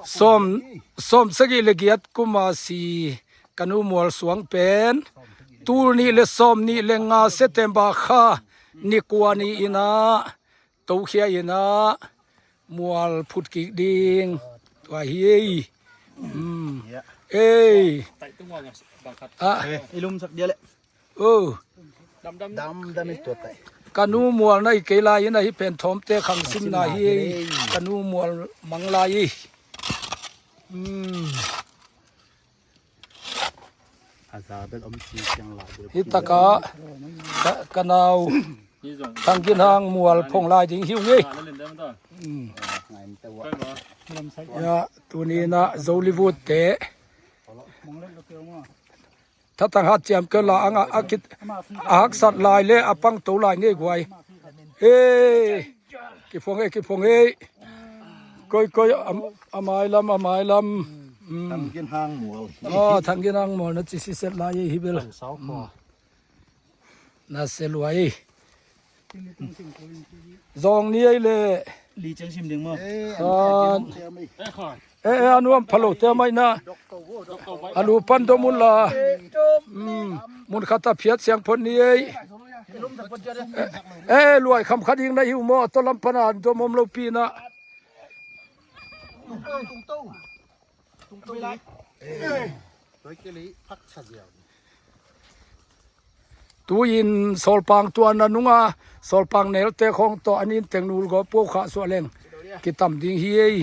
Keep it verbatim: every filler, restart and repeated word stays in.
Sawm, sawm sagih le giat kuma si ka nu Mual Suang pen tul nih le sawm nih le nga September kha ni kua ni inah tokhia inah mual phut kik ding tua hi ei. Um. Ei. Ah. Eh, i lumsak dia leh. Oh. Dam dam i tuat tai. Ka nu Mual na hi kei lai in ahi pen thawmte khang simna hi ei. Ka nu Mual mang lai hi. Um. A za bel om ci ciang lai bel. Hi taka ka, ka nau Thang Gin Hang Mual phong lai ding hi ung ei. Um. Ya, tuni na Zollywood te Thatang hat ciam keu la a ngah a kit a haksat lai le a pangto lai ngei guai. Hei, kiphong ei, kiphong ei. Koi, koi, a, a mai lam, a mai lam. Um. Thang Gin Hang Mual. Oh, Thang Gin Hang Mual na ci siset lai ei hi bel. Um. Na se luai. Zong ni ei le. Li ciang sim ding maw? Eh, an, an, an, an, eh, eh, a nuam phalo te mai na. A lu pan dom un la. Um, mun khat a phiat siang phot ni ei. Eh, eh, luai kham khat ding na hi uh maw? Tawlam pan a an dom om lo pi na. Tu-in sawlpang tuanna nunga sawlpang nelte khawng tawh an in teng nul gawp puau khah suah leng kitam ding hi ei.